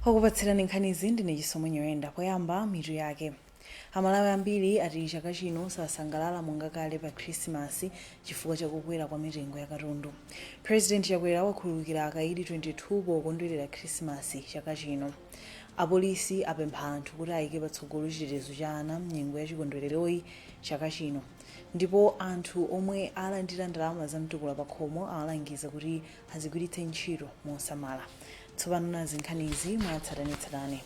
Okupatsirani nkhanizi ndine Chisomo Nyirenda. Poyamba, mitu yake. Amalawi ambiri ati chaka chino sasangalala monga kale pa Khrisimasi chifukwa chakukwera kwa mitengo ya katundu. President Chakwera wakhululukira akaidi 22 pokondwerera Khrisimasi chaka chino. Apolisi apempha anthu kuti ayike patsogolo chitetezo cha ana mnyengo ya chikondwereroyi chaka chino. Ndipo anthu omwe alandira ndalama za mtukula pakhomo awalangiza kuti azigwiritse ntchito mosamala. Tsopano nazi nkhanizi mwatsatanetsatane.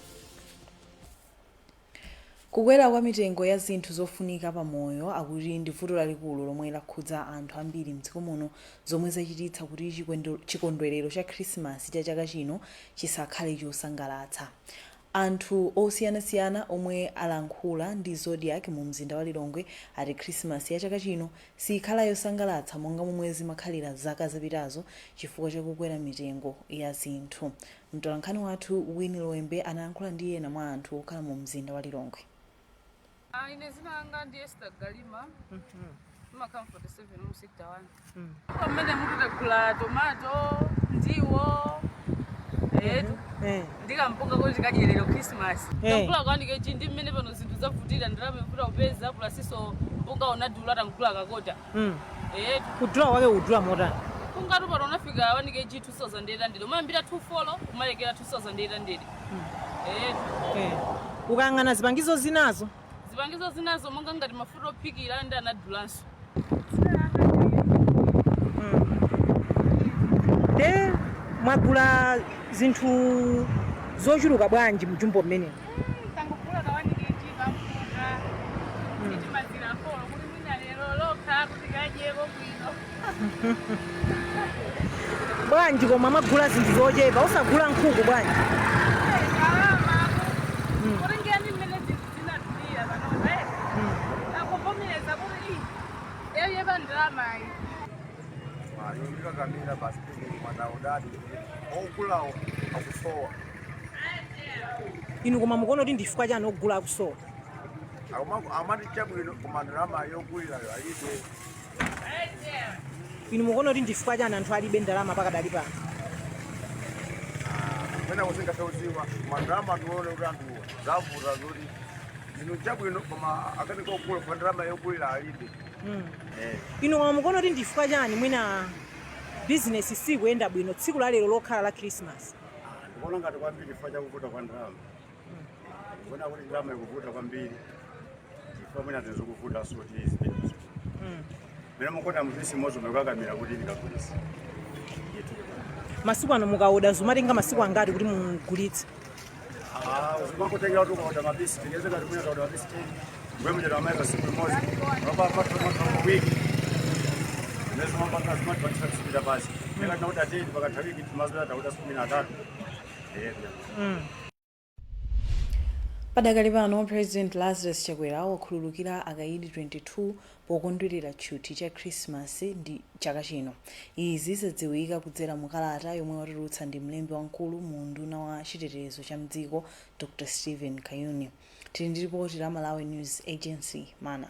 Kukwera kwa mitengo ya zinthu zofunika pa moyo akuti ndi vuto lalikulu lomwe lakhudza anthu ambiri mdziko muno, zomwe zachititsa kuti chikondwerero cha Khrisimasi cha chaka chino chisakhale chosangalatsa. Anthu osiyanasiyana omwe alankhula ndi Zodiak mu mzinda wa Lilongwe ati Khrisimasi ya chaka chino siyikhala yosangalatsa monga momwe zimakhalira zaka zapitazo chifukwa chakukwera mitengo ya zinthu. Mtolankhani wathu Winnie Lwembe analankhula ndi ena mwa anthu okhala mu mzinda wa Lilongwe. Ine zina langa ndi Esther Galima. Ndimakhala 47 mu sector 1. Pamene mutu tagula tomato, ndiwo, etu. Ndikampunga kuti tikadyerero Christmas. Tagula kwa 1 kg ndi mmene pano zinthu zavutira, ndalama ivuta kupeza, plus so mpunga unadula, tangula kakota. Etu. Kudula kwake kudula motani? Mpunga tu pano unafika 1 kg 2800. Umayambira 24 umalekera 2800. Etu. Ukayang'ana zipangizo zinazo? Zipangizo zinazo monga ngati mafuta ophikira ndi anadulanso. Nde mwagula zinthu zochuluka bwanji mjumbo mmene? Tangogula ka 1 kg kampunga ndi timazira 4 kuti mwina lero lokha kuti kadyeko bwino. Bwanji koma mwagula zinthu zochepa, osagula nkhuku bwanji? Ndalama, kutengera mmene zinthu zinadulira panopa, akuvomereza kuti yachepa ndalamayi. Yondikakamira basi madaudadi ogulawo akusowa. Inu koma mukuona kuti ndifukwa chani ogula akusowa? Amati chabwino, koma ndalama yogulirayo alibe. Inu mukuona kuti ndifukwa chani anthu alibe ndalama pakadali pano? Mwina kusingasauziwa, koma ndalama tione kuti anthu zavuta zoti zinthu chabwino, koma akanika kugula kwa ndalama yogulira alibe. Inu koma mukuona kuti ndifukwa chani mwina bizinesi sikuyenda bwino tsiku la lero lokhala la Christmas? Ndikuona ngati kwambiri chifukwa chakuvuta kwa ndalama. Ndikuona kuti ndalama ikuvuta kwambiri chifukwa mwina zinthu zikuvuta, soti zimenezo mene mukuona mupisi imodzi umekukakamira kuti ndikagulitse. Masiku ano mukaoda zimatenga masiku angati kuti mugulitse? Zimakutengera kuti ukaoda mapisi, tingeze ngati mwina taoda mapisi 10, ngwe mujera amaika siku limodzi, mapapa wiki zimene zimapanga zimatipangisa kusipita pasi. Neka tinaoda 10, pakatha wiki timazira taoda 13. Padakali pano, President Lazarus Chakwera wakhululukira akaidi 22 pokondwerera tchuthi cha Khrisimasi ndi chaka chino. Izi zadziwika kudzera mu kalata yomwe watulutsa ndi mlembi wamkulu mu unduna wa chitetezo cha mdziko, Dr Stephen Kayuni. Tili ndi ripoti la Malawi News Agency, MANA.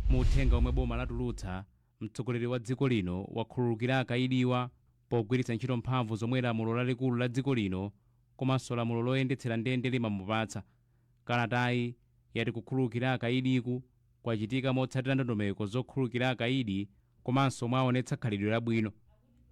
Mu uthenga omwe boma latulutsa, mtsogoleri wa dziko lino wakhululukira akaidiwa pogwiritsa ntchito mphamvu zomwe lamulo lalikulu la dziko lino komanso lamulo loyendetsera ndende limamupatsa. Kalatayi yati kukhululukira akaidiku kwachitika motsatira ndondomeko zokhululukira akaidi komanso omwe aonetsa khalidwe labwino.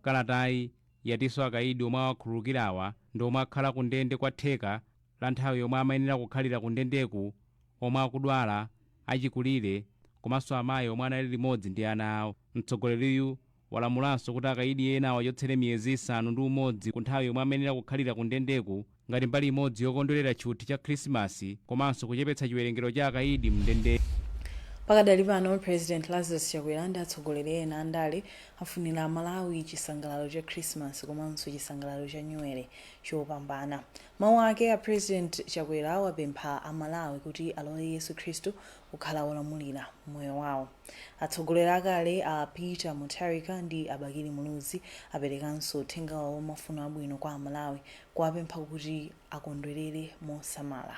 Kalatayi yatinso akaidi omwe awakhululukirawa ndi omwe akhala ku ndende kwa theka la nthawi yomwe amayenera kukhalira ku ndendeku, omwe akudwala, achikulire komanso amayi omwe anali limodzi ndi ana awo. Mtsogoleriyu walamulanso kuti akaidi ena awachotsere miyezi 6 ku nthawi yomwe amayenera kukhalira ku ndendeku ngati mbali imodzi yokondwerera tchuthi cha Khrisimasi komanso kuchepetsa chiwerengero cha akaidi mndende. Pakadali pano, President Lazarus Chakwera ndi atsogoleri ena andale afunira Amalawi chisangalalo cha Khrisimasi komanso chisangalalo cha Nyuwere chopambana. Mawu ake a President Chakwera wapempha Amalawi kuti alole Yesu Khristu kukhala wolamulira moyo wawo. Atsogoleri akale a Peter Mutharika ndi a Bakili Muluzi aperekanso uthenga wawo wamafuno abwino kwa Amalawi, kuwapempha kuti akondwerere mosamala.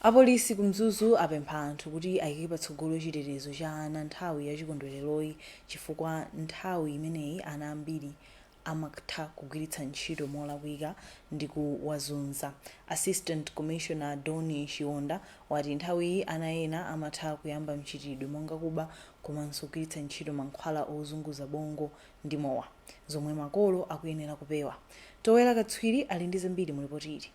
Apolisi ku Mzuzu apempha anthu kuti ayike patsogolo chitetezo cha ana nthawi ya chikondwereroyi chifukwa nthawi imeneyi ana ambiri Amatha kugwiritsa ntchito molakwika ndi kuwazunza. Assistant Commissioner Doni Chionda wati nthawiyi ana ena amatha kuyamba mchitidwe monga kuba komanso kugwiritsa ntchito mankhwala ozunguza bongo ndi mowa, zomwe makolo akuyenera kupewa. Towera Katswiri ali ndi zambiri mu ripoti ili.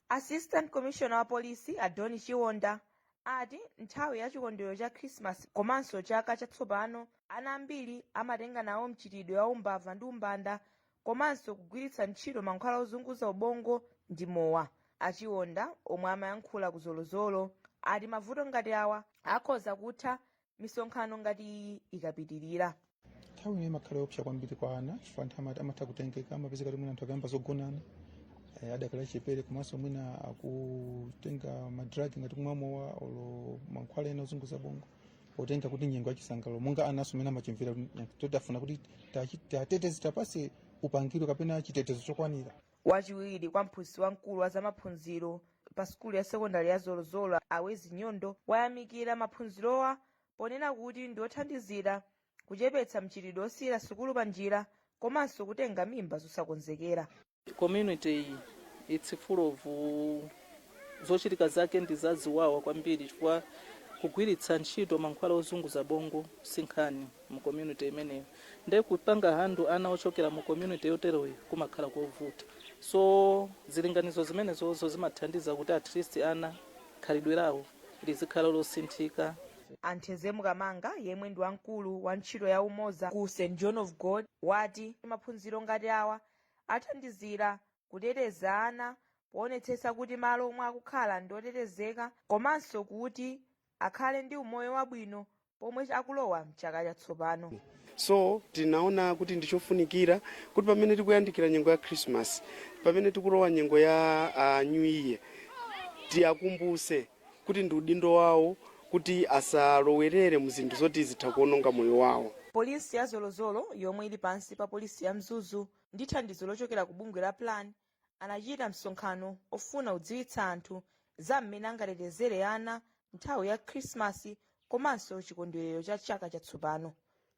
Assistant Commissioner wa polisi a Doni Chionda ati nthawi ya chikondwerero cha Christmas komanso chaka chatsopano, ana ambiri amatenga nawo mchitidwe wa umbava ndi umbanda komanso kugwiritsa ntchito mankhwala ozunguza ubongo ndi mowa. Achionda, omwe amayankhula ku Zolozolo, ati mavuto ngati awa akhoza kutha misonkhano ngati iyi ikapitirira. Nthawi ino imakhala yoopsa kwambiri kwa ana chifukwa anthu amatha kutengeka, amapezeka kuti mwina anthu akayamba zogonana adakali achepere, komanso mwina akutenga ma drugs ngati kumwa mowa olo mankhwala ena ozunguza bongo, potenga kuti nyengo yachisangalalo. Monga anaso mene amachimvera, kuti afuna kuti tateteze, tapase upangiro kapena chitetezo chokwanira. Wachiwiri kwa mphunzitsi wamkulu wa zamaphunziro pa sukulu ya sekondari ya Zolozolo, Awezi Nyondo, wayamikira maphunzirowa ponena kuti ndi othandizira kuchepetsa mchitidwe osiyira sukulu pa njira komanso kutenga mimba zosakonzekera. Community iyi, it's full of zochitika zake ndi zaziwawa kwambiri, chifukwa kugwiritsa ntchito mankhwala ozunguza bongo sinkhani mu community imeneyo. Nde kupanga handle ana ochokera mu community yoteroyo kumakhala kovuta, so zilinganizo zimenezozo zimathandiza kuti at least ana khalidwe lawo lizikhala losinthika. Anthezemu Kamanga, yemwe ndi wamkulu wa ntchito ya umoza ku St John of God, wati maphunziro ngati awa athandizira kuteteza ana poonetsetsa kuti malo omwe akukhala ndi otetezeka komanso kuti akhale ndi umoyo wabwino pomwe akulowa mchaka chatsopano. So tinaona kuti ndichofunikira kuti pamene tikuyandikira nyengo ya Christmas, pamene tikulowa nyengo ya New Year, tiyakumbuse kuti ndi udindo wawo kuti asalowerere mu zinthu zoti zitha kuononga moyo wawo. Polisi ya Zolozolo, yomwe ili pansi pa polisi ya Mzuzu, ndi thandizo lochokera ku bungwe la Plan, anachita msonkhano ofuna kudziwitsa anthu za mmene angatetezere ana nthawi ya Khrisimasi komanso chikondwerero cha chaka chatsopano.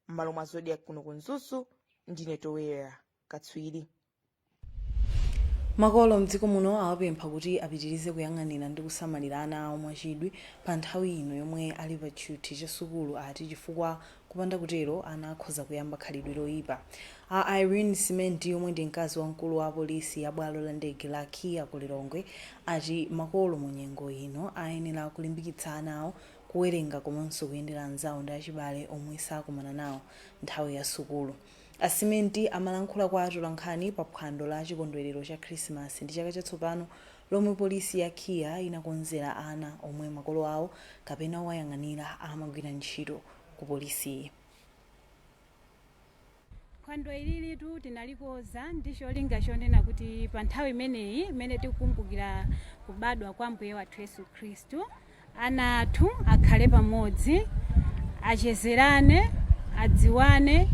M'malo mwa Zodiak kuno ku Mzuzu, ndine Towera Katswiri. Makolo mdziko muno awapempha kuti apitirize kuyang'anira ndi kusamalira ana awo mwachidwi pa nthawi ino yomwe ali pa tchuthi cha sukulu, ati chifukwa kupanda kutero ana akhoza kuyamba khalidwe loyipa. A Irene Cement, yomwe ndi mkazi wamkulu wa polisi ya bwalo la ndege la KIA ku Lilongwe, ati makolo mu nyengo ino ayenera kulimbikitsa ana awo kuwerenga komanso kuyendera anzawo ndi achibale omwe sakumana nawo nthawi ya sukulu. Asimenti amalankhula kwa atolankhani pa phwando la chikondwerero cha Khrisimasi ndi chaka chatsopano lomwe polisi ya KIA inakonzera ana omwe makolo awo kapena owayang'anira amagwira ntchito ku polisiyi. Phwando ililitu tinalikoza ndi cholinga chonena kuti pa nthawi imeneyi imene tikukumbukira kubadwa kwa Mbuye wathu Yesu Khristu, ana athu akhale pamodzi, achezerane, adziwane,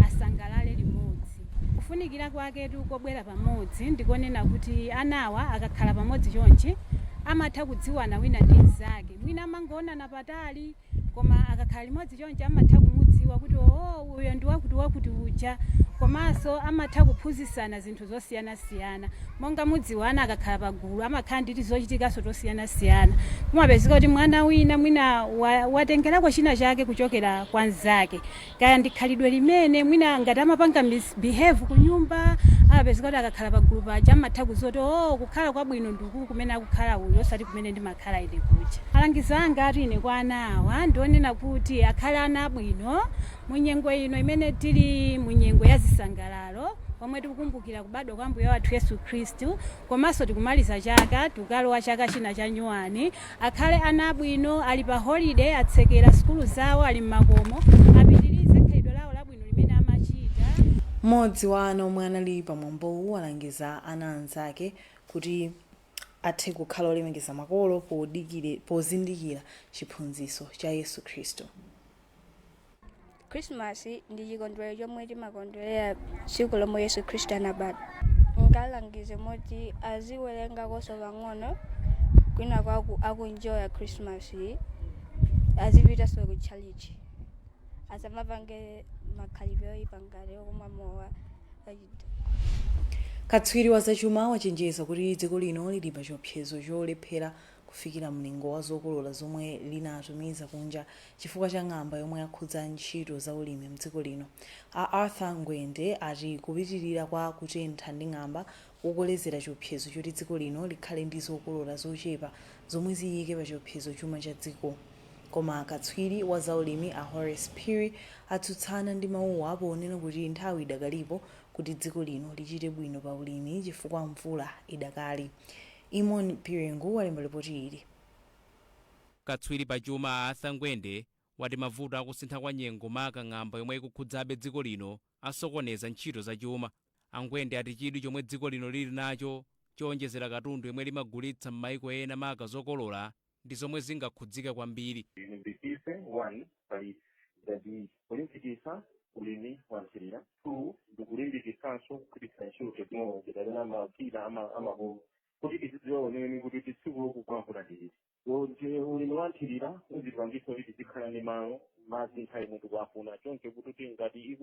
asangalale limodzi. Kufunikira kwaketu kobwera pamodzi ndikonena kuti anawa akakhala pamodzi chonchi amatha kudziwana wina ndi mnzake. Mwina amangoonana patali, koma akakhala limodzi chonchi amatha kumudziwa kuti, "Oh, uyo ndi wakuti wakuti uja." Komanso amatha kuphunzitsana zinthu zosiyanasiyana. Monga mudziwana, akakhala pagulu amakhala ndi zochitikanso tosiyanasiyana. Kumapezeka kuti mwana wina mwina watengerako china chake kuchokera kwa mnzake, kaya ndi khalidwe limene mwina ngati amapanga misbehave ku nyumba, amapezeka kuti akakhala pagulu paja amatha kudziwa kuti, "Oh, kukhala kwabwino ndiku kumene akukhala uyu, osati kumene ndimakhala ine kuja." Malangizo anga ati ine kwa ana awa ndionena kuti akhale ana abwino mu nyengo ino imene tili mu nyengo ya zisangalalo, pomwe tikukumbukira kubadwa kwa Mbuye wathu Yesu Khristu, komanso tikumaliza chaka, tikalowa chaka china cha nyuwani. Akhale ana abwino. Ali pa holiday, atsekera sukulu zawo, ali mmakomo, apitirize khalidwe lawo labwino limene amachita. Mmodzi wa ana omwe anali pamwambowu alangiza ana anzake kuti athe kukhala olemekeza makolo pozindikira chiphunzitso cha Yesu Khristu. Christmas ndi chikondwerero chomwe timakondwerera tsiku lomwe Yesu Khristu anabadwa. Ngalangize moti aziwerengakonso pang'ono kwina kwaku akunjoya Christmas iyi, azipitanso ku tchalichi. Asamapange makhalidwe oyipa ngati okumwa mowa achita. Katswiri wa zachuma wachenjeza kuti dziko lino lili pa chiopsezo cholephera kufikira mlingo wa zokolola zomwe linatumiza kunja chifukwa cha ng'amba yomwe yakhudza ntchito za ulimi mdziko lino. A Arthur Ngwende ati kupitirira kwa kutentha ndi ng'amba kukolezera chiopsezo choti dziko lino likhale ndi zokolola zochepa zomwe ziyike pa chiopsezo chuma cha dziko. Koma katswiri wa zaulimi a Horace Phiri atsutsana ndi mawuwa ponena kuti nthawi idakalipo kuti dziko lino lichite bwino pa ulimi chifukwa mvula idakali. Imon Piringu walemba ripoti ili. Katswiri pachuma a Arthur Ngwende wati mavuto akusintha kwa nyengo, maka ng'amba yomwe ikukhudzabe dziko lino, asokoneza ntchito zachuma. Angwende ati chidwi chomwe dziko lino lili nacho chowonjezera katundu yomwe limagulitsa m'maiko ena, maka zokolola, ndi zomwe zingakhudzike kwambiri. Limbikise one pali ngati kulimbikisa ulimi wa mthirira, two ndikulimbikisanso kugwiritsa ntchito technology kapena makina amakono kuti tizidziwa oneni kuti tsiku lokugwa mvula ndiliti. Ulimi wa mthirira uzipangisa kuti tizikhala ndi malo madzi nthawi imwe tikuafuna, choncho kuti ngati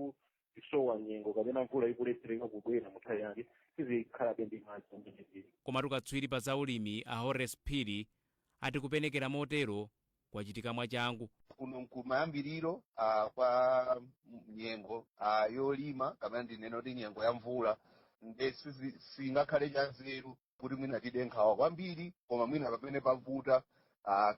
ikusowa nyengo kapena mvula ikulephereka kubwera mu nthawi yake, tizikhalabe ndi madzi amene zili. Komatu katswiri pa zaulimi a Horace Phiri ati kupenekera motero kwachitika mwachangu. Kuno nkumayambiriro kwa nyengo yolima, kapena ndinene kuti nyengo ya mvula, nde singakhale chanzeru kuti mwina tide nkhawa kwambiri. Koma mwina pamene pavuta,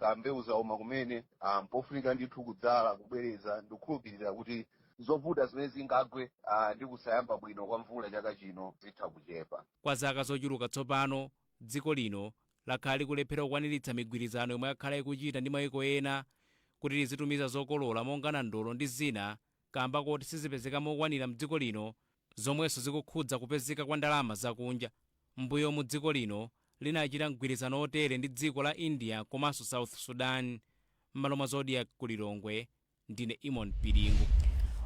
kambewu zauma kumene, mpofunika ndithu kudzala kubwereza. Ndikukhulupirira kuti zovuta zimene zingagwe ndi kusayamba bwino kwa mvula chaka chino zitha kuchepa. Kwa zaka zochuluka tsopano, dziko lino lakhala likulephera kukwaniritsa migwirizano yomwe yakhala ikuchita ndi mayiko ena kuti lizitumiza zokolola monga nandolo ndi zina, kamba koti sizipezeka mokwanira mdziko lino, zomwenso zikukhudza kupezeka kwa ndalama zakunja. Mbuyo mu dziko lino linachita mgwirizano otere ndi dziko la India komanso South Sudan. M'malo mwa Zodiak ku Lilongwe, ndine Imon Piringu.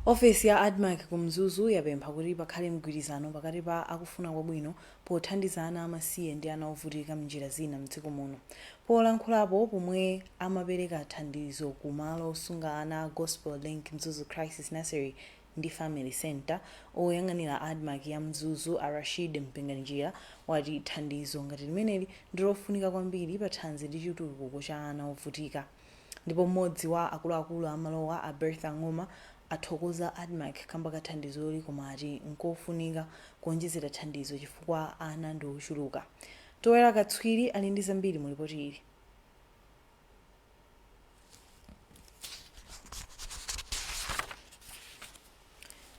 Ofesi ya ADMARC ku Mzuzu yapempha kuti pakhale mgwirizano pakati pa akufuna kwabwino pothandiza ana amasiye ndi ana ovutika mnjira zina mdziko muno. Polankhulapo pomwe amapereka thandizo ku malo osunga ana a Gospel Link Mzuzu Crisis Nursery ndi Family Center, oyang'anira ADMARC ya Mzuzu a Rashid Mpinganjira wati thandizo ngati limeneli ndi lofunika kwambiri pa thanzi ndi chitukuko cha ana ovutika. Ndipo mmodzi wa akuluakulu amalowa a Bertha Ng'oma athokoza ADMARC kamba ka thandizoli, koma ati nkofunika kuonjezera thandizo chifukwa ana ndi ochuluka. Toera Katswiri ali ndi zambiri mu ripoti ili.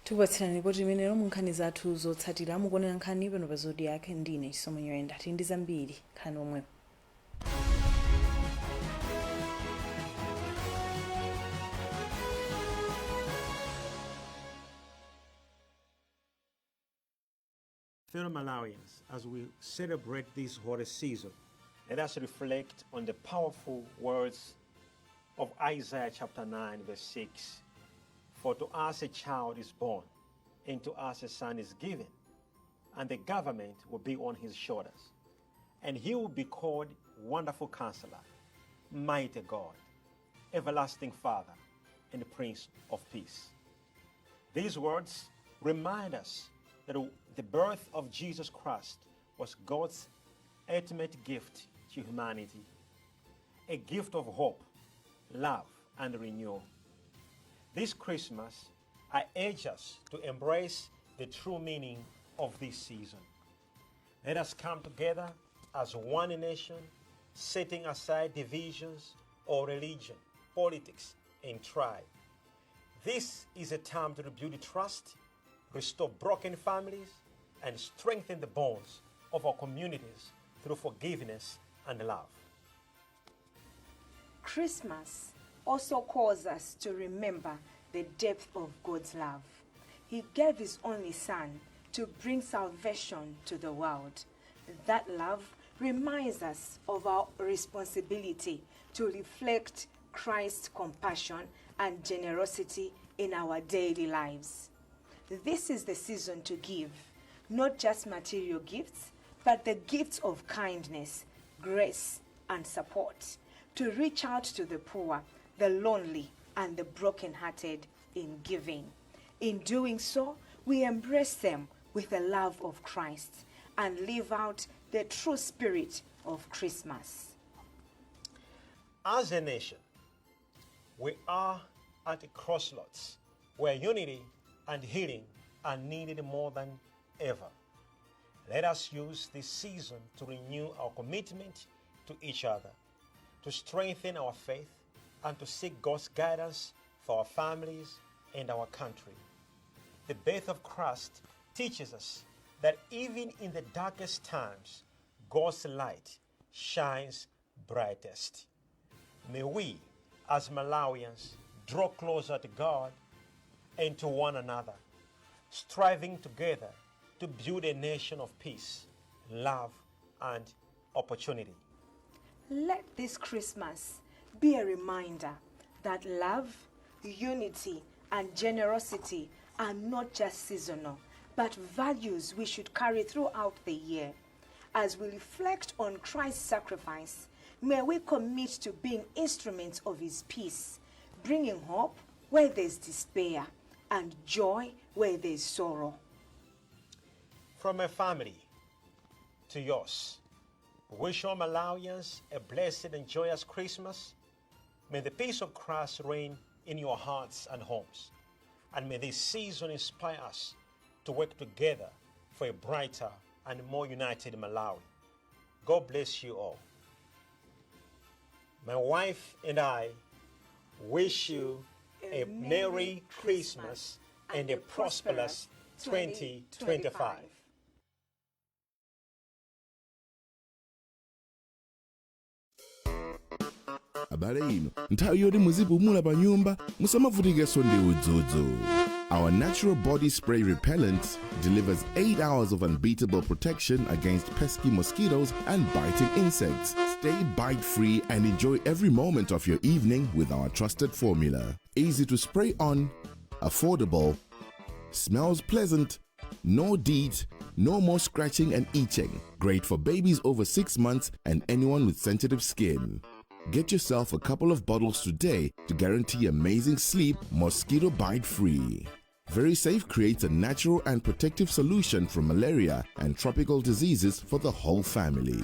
Tikupatsirani ripoti imenelo mu nkhani zathu zotsatira. Mukuonera nkhani pano pa Zodiak, ndine Chisomo Nyirenda. Tili ndi zambiri nkhani omwepo. Fellow Malawians, as we celebrate this holy season, let us reflect on the powerful words of Isaiah chapter 9, verse 6. "For to us a child is born, and to us a son is given, and the government will be on his shoulders. And he will be called Wonderful Counselor, Mighty God, Everlasting Father, and Prince of Peace." These words remind us that the birth of Jesus Christ was God's ultimate gift to humanity, a gift of hope, love, and renewal. This Christmas, I urge us to embrace the true meaning of this season. Let us come together as one nation, setting aside divisions or religion, politics, and tribe. This is a time to rebuild trust, restore broken families, and strengthen the bonds of our communities through forgiveness and love. Christmas also calls us to remember the depth of God's love. He gave His only Son to bring salvation to the world. That love reminds us of our responsibility to reflect Christ's compassion and generosity in our daily lives. This is the season to give, not just material gifts, but the gifts of kindness, grace, and support. To reach out to the poor, the lonely, and the brokenhearted in giving. In doing so, we embrace them with the love of Christ and live out the true spirit of Christmas. As a nation, we are at a crossroads where unity and healing are needed more than ever. Let us use this season to renew our commitment to each other, to strengthen our faith, and to seek God's guidance for our families and our country. The birth of Christ teaches us that even in the darkest times, God's light shines brightest. May we, as Malawians, draw closer to God and to one another, striving together to build a nation of peace, love, and opportunity. Let this Christmas be a reminder that love, unity, and generosity are not just seasonal, but values we should carry throughout the year. As we reflect on Christ's sacrifice, may we commit to being instruments of his peace, bringing hope where there's despair and joy where there's sorrow. From a family to yours, wish all Malawians a blessed and joyous Christmas. May the peace of Christ reign in your hearts and homes. And may this season inspire us to work together for a brighter and more united Malawi. God bless you all. My wife and I wish you a Merry Christmas and a prosperous 2025. Abale inu, nthawi yoti muzipumula pa nyumba musamavutikenso ndi udzudzu. Our natural body spray repellent delivers 8 hours of unbeatable protection against pesky mosquitoes and biting insects. Stay bite free and enjoy every moment of your evening with our trusted formula. Easy to spray on, affordable, smells pleasant, no DEET, no more scratching and itching. Great for babies over 6 months and anyone with sensitive skin. Get yourself a couple of bottles today to guarantee amazing sleep, mosquito bite free. Very Safe creates a natural and protective solution from malaria and tropical diseases for the whole family.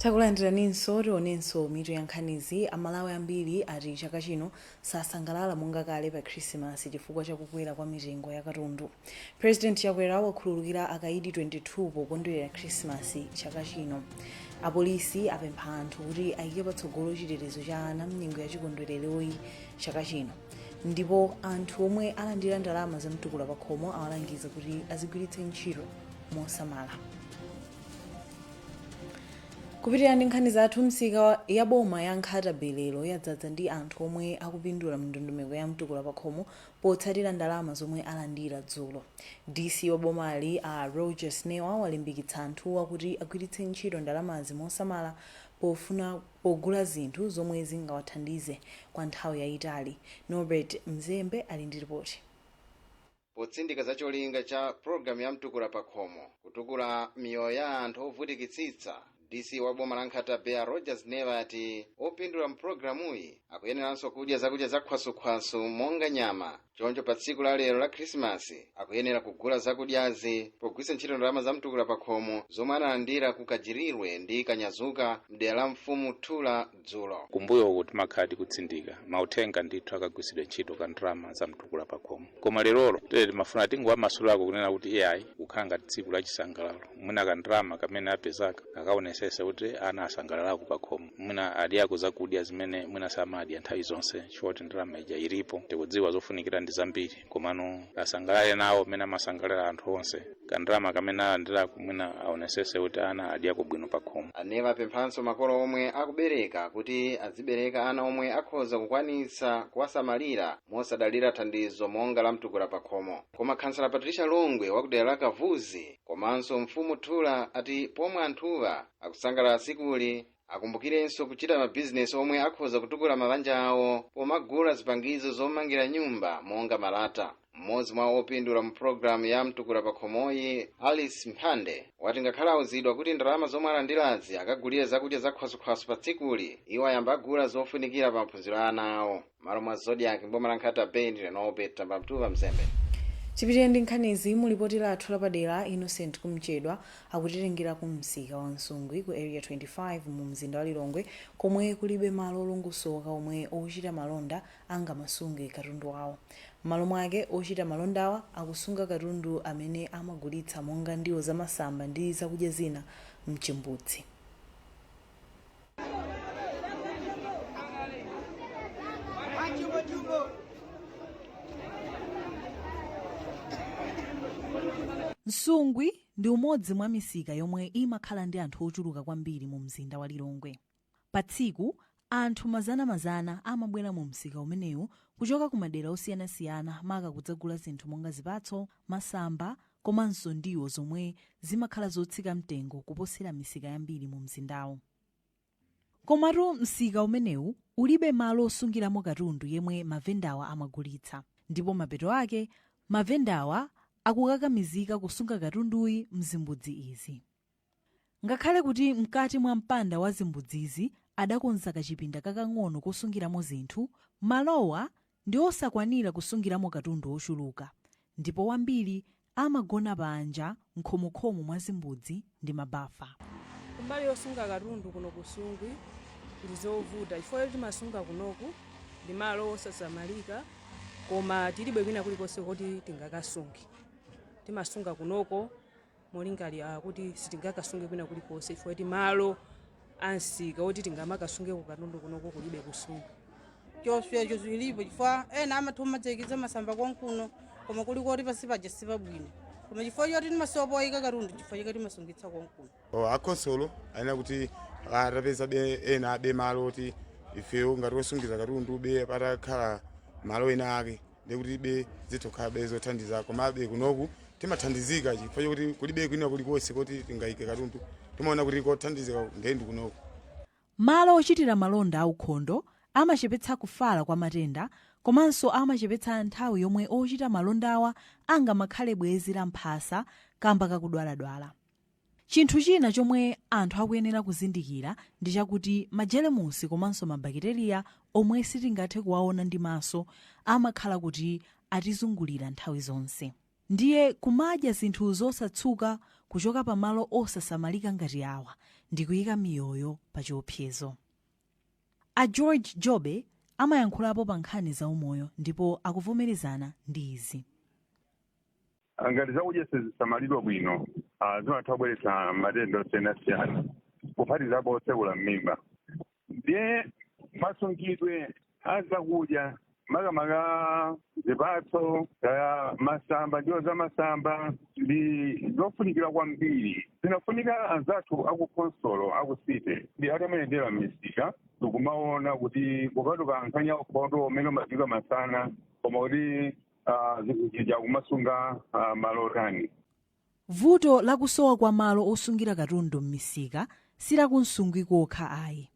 Takulandiraninso. Tionenso mitu ya nkhanizi. Amalawi ambiri ati chaka chino sasangalala monga kale pa Khrisimasi chifukwa chakukwera kwa mitengo ya katundu. President Chakwera wakhululukira akaidi 22 pokondwerera Khrisimasi chaka chino. Apolisi apempha anthu kuti ayike patsogolo chitetezo cha ana mnyengo ya chikondwereroyi chaka chino, ndipo anthu omwe alandira ndalama zamtukula pakhomo awalangiza kuti azigwiritse ntchito mosamala. Kupitirira ndi nkhani zathu, msika ya boma ya Nkhata Bay lero yadzaza ndi anthu omwe akupindula mndondomeko ya mtukula pakhomo potsatira ndalama zomwe alandira dzulo. DC wa bomali a Rogers Newa walimbikitsa anthuwa kuti agwiritse ntchito ndalamazi mosamala pofuna pogula zinthu zomwe zingawathandize kwa nthawi yayitali. Norbert Mzembe ali ndi ripoti. Potsindika za cholinga cha pulogalamu ya mtukula pakhomo kutukula miyoyo ya anthu ovutikitsitsa, DC wa boma la Nkhata Bay Rogers Newa ati opindula mpulogalamuyi akuyeneranso kudya zakudya zakhwasukhwasu monga nyama. Choncho pa tsiku la lero la Khrisimasi akuyenera kugula zakudyazi pogwiritsa ntchito ndalama za mtukula pakhomo zomwe analandira ku Kajirirwe ndi Kanyazuka mdera la mfumu Thula dzulo. Kumbuyo uku timakhala tikutsindika mauthenga ndithu akagwiritsidwe ntchito ka ndalama za mtukula pakhomo, koma lerolo tere timafuna tingowamasulako kunena kuti iyayi, kukhala ngati tsiku la chisangalalo, mwina kandalama kamene apezaka akaonesese kuti ana asangalalako pakhomo. Mwina adyako zakudya zimene mwina samadya nthawi zonse, chifukwa kuti ndalama ija ilipo. Tikudziwa zofunikira ndi zambiri, komano asangalale nawo mmene amasangalala anthu onse. Kandalama kamene alandirako, mwina aonesese kuti ana adyako bwino pa khomo. Aneva apemphanso makolo omwe akubereka kuti azibereka ana omwe akhoza kukwanitsa kuwasamalira mosadalira thandizo monga la mtukula pa khomo. Koma khansala Patricia Longwe wa kudera la Kavuzi komanso mfumu Thula ati pomwe anthuwa akusangalala tsikuli, akumbukirenso kuchita mabizinesi omwe akhoza kutukula mabanja awo pomagula zipangizo zomangira nyumba monga malata. Mmodzi mwa opindula mu pulogalamu ya mtukula pa khomoyi, Alice Mphande, wati ngakhale awuzidwa kuti ndalama zomwe alandirazi akagulire zakudya zakhwasukhwasu pa tsikuli, iwo ayamba agula zofunikira pa maphunziro a ana awo. Malo mwa Zodiak, mboma la Nkhata Bay, ndi Lenobe Tambamtuva Mzembe. Tipitire ndi nkhanizi mu lipoti lathu lapadera. Innocent Kumchedwa akutitengera ku msika wa Nsungwi ku Area 25 mu mzinda wa Lilongwe, komwe kulibe malo olongosoka omwe ochita malonda angamasunge katundu wawo. M'malo mwake, ochita malondawa akusunga katundu amene amagulitsa monga ndiwo zamasamba ndi zakudya zina mchimbudzi. Nsungwi ndi umodzi mwa misika yomwe imakhala ndi anthu ochuluka kwambiri mu mzinda wa Lilongwe. Pa tsiku, anthu mazanamazana amabwera mu msika umenewu kuchoka ku madera osiyanasiyana, maka kudzagula zinthu monga zipatso, masamba komanso ndiwo zomwe zimakhala zotsika mtengo kuposera misika yambiri mu mzindawu. Komatu msika umenewu ulibe malo osungiramo katundu yemwe mavendawa amagulitsa, ndipo mapeto ake mavendawa akukakamizika kusunga katunduyi mzimbudzi izi. Ngakhale kuti mkati mwa mpanda wa zimbudzizi adakonza kachipinda kakang'ono kosungiramo zinthu, malowa ndi osakwanira kusungiramo katundu ochuluka, ndipo wambiri amagona panja mkhomokhomo mwa zimbudzi ndi mabafa. Kumbali yosunga katundu kuno ku Nsungwi ndi zovuta, chifukwa timasunga kunoku ndi malo osasamalika, koma tilibe kwina kulikonse kuti tingakasunge. Timasunga kunoko molingalira kuti sitingakasunge kwina kulikonse, chifukwa kuti malo ansika oti tingamakasunge katundu kunoko kulibe kusunga. Chiopsezo chilipo, chifukwa ena amatha kumadzayikiza masamba konkuno, koma kuli koti pasi paja sipabwino, koma chifukwa choti timasowa poyika katundu, chifukwa chake timasungitsa konkuno. Akhonsolo ayenera kuti atapeza be ena abe malo oti ifeyo ngati osungiza katundu be patakhala malo ena ake, ndikuti be zitokhala be zothandiza. Komabe kunoku timathandizika chifukwa chokuti kulibe kwina kulikonse kuti tingayike katundu. Timaona kuti kothandizika ndendi kunoku. Malo ochitira malonda aukhondo amachepetsa kufala kwa matenda komanso amachepetsa nthawi yomwe ochita malondawa angamakhale bwezi la mphasa kamba kakudwaladwala. Chinthu china chomwe anthu akuyenera kuzindikira ndi chakuti majelemusi komanso mabakiteriya omwe sitingathe kuwaona ndi maso amakhala kuti atizungulira nthawi zonse. Ndiye kumadya zinthu zosatsuka kuchoka pamalo osasamalika ngati awa ndi kuyika miyoyo pa chiopsezo. A George Jobe amayankhulapo pa nkhani zaumoyo ndipo akuvomerezana ndi izi. Ngati zakudya sizisamalidwa bwino, zimatha kubweretsa matenda osiyanasiyana, kuphatikizapo otsekula m'mimba. Ndiye masungidwe a zakudya, makamaka zipatso, masamba, ndiwo zamasamba, ndi zofunikira kwambiri. Zinafunika anzathu akukhonsolo, aku city, ndi atamayendera m'misika ndikumaona kuti kupatuka nkhani ya ukhondo umene umadziwika masana, koma kuti zinthu zija kumasunga malo otani. Vuto lakusowa kwa malo osungira katundu m'misika silakunsungwi kokha ayi.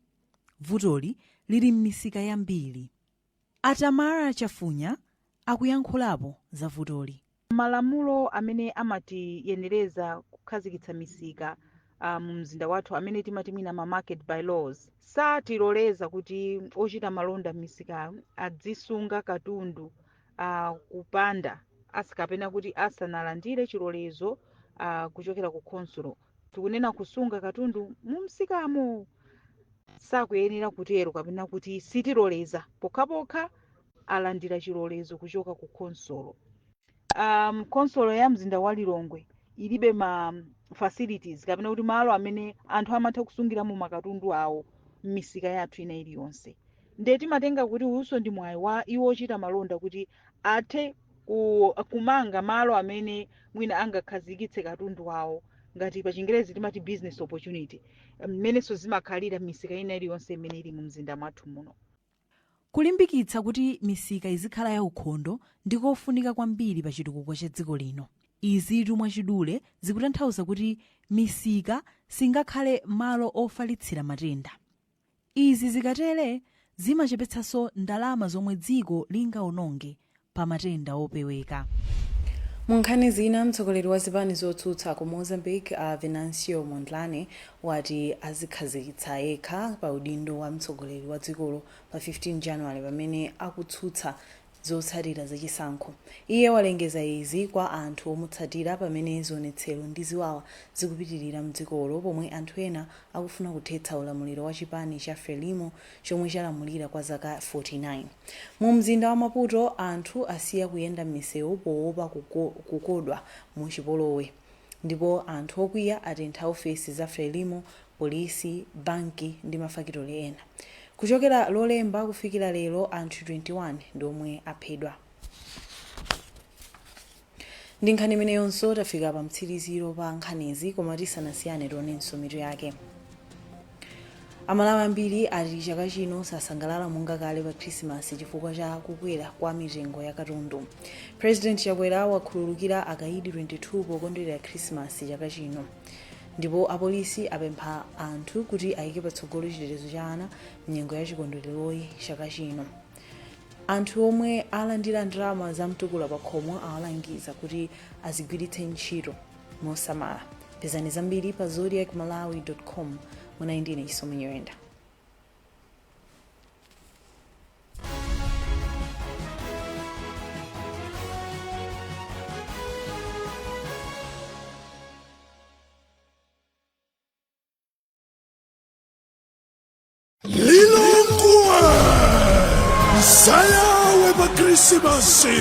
Vutoli lili m'misika yambiri. Atamara Chafunya akuyankhulapo za vutoli. Malamulo amene amatiyenereza kukhazikitsa misika mu mzinda wathu, amene timati mwina ma market by laws, satiloleza kuti ochita malonda m'misika adzisunga katundu kupanda kapena kuti asanalandire chilolezo kuchokera ku khonsolo. Tikunena kusunga katundu mu msikamo, sakuyenera kutero kapena kuti sitiloleza pokhapokha alandira chilolezo kuchoka ku khonsolo. Khonsolo ya mzinda wa Lilongwe ilibe ma facilities kapena kuti malo amene anthu amatha kusungiramo makatundu awo. M'misika yathu ina iliyonse, ndiye timatenga kuti uyunso ndi mwayi wa iwo ochita malonda kuti athe kumanga malo amene mwina angakhazikitse katundu wawo, ngati pa Chingerezi timati business opportunity, mmenenso zimakhalira m'misika ina iliyonse imene ili mu mzinda mwathu muno. Kulimbikitsa kuti misika izikhala yaukhondo ndikofunika kwambiri pa chitukuko cha dziko lino. Izitu mwachidule zikutanthauza kuti misika singakhale malo ofalitsira matenda. Izi zikatere zimachepetsanso ndalama zomwe dziko lingaononge pa matenda opeweka. Mu nkhani zina, mtsogoleri wa zipani zotsutsa ku Mozambique a Venancio Mondlane wati azikhazikitsa yekha pa udindo wa mtsogoleri wa dzikolo pa 15 January, pamene akutsutsa zotsatira zachisankho. Iye walengeza izi kwa anthu omutsatira pamene zionetsero ndi ziwawa zikupitirira mdzikolo, pomwe anthu ena akufuna kuthetsa ulamuliro wa chipani cha Frelimo chomwe chalamulira kwa zaka 49. Mu mzinda wa Maputo, anthu asiya kuyenda m'misewu poopa kukodwa mu chipolowe, ndipo anthu okwiya atentha ofesi za Frelimo, polisi, banki ndi mafakitole ena. Kuchokera Lolemba kufikira lero, anthu 21 ndi omwe aphedwa. Ndi nkhani imeneyonso tafika pa mtsiriziro pa nkhanizi, koma tisanasiyane tionenso mitu yake. Amalawi ambiri ati chaka chino sasangalala monga kale pa Khrisimasi chifukwa cha kukwera kwa mitengo ya katundu. President Chakwera wakhululukira akaidi 22 pokondwerera Khrisimasi chaka chino, ndipo apolisi apempha anthu kuti ayike patsogolo chitetezo cha ana mnyengo ya chikondwereroyi chaka chino. Anthu omwe alandira ndalama za Mtukula Pakhomo awalangiza kuti azigwiritse ntchito mosamala. Pezani zambiri pa zodiakmalawi.com. Munali ndine Chisomo Nyirenda. Lilongwe, Sayawe pa Krisimasi.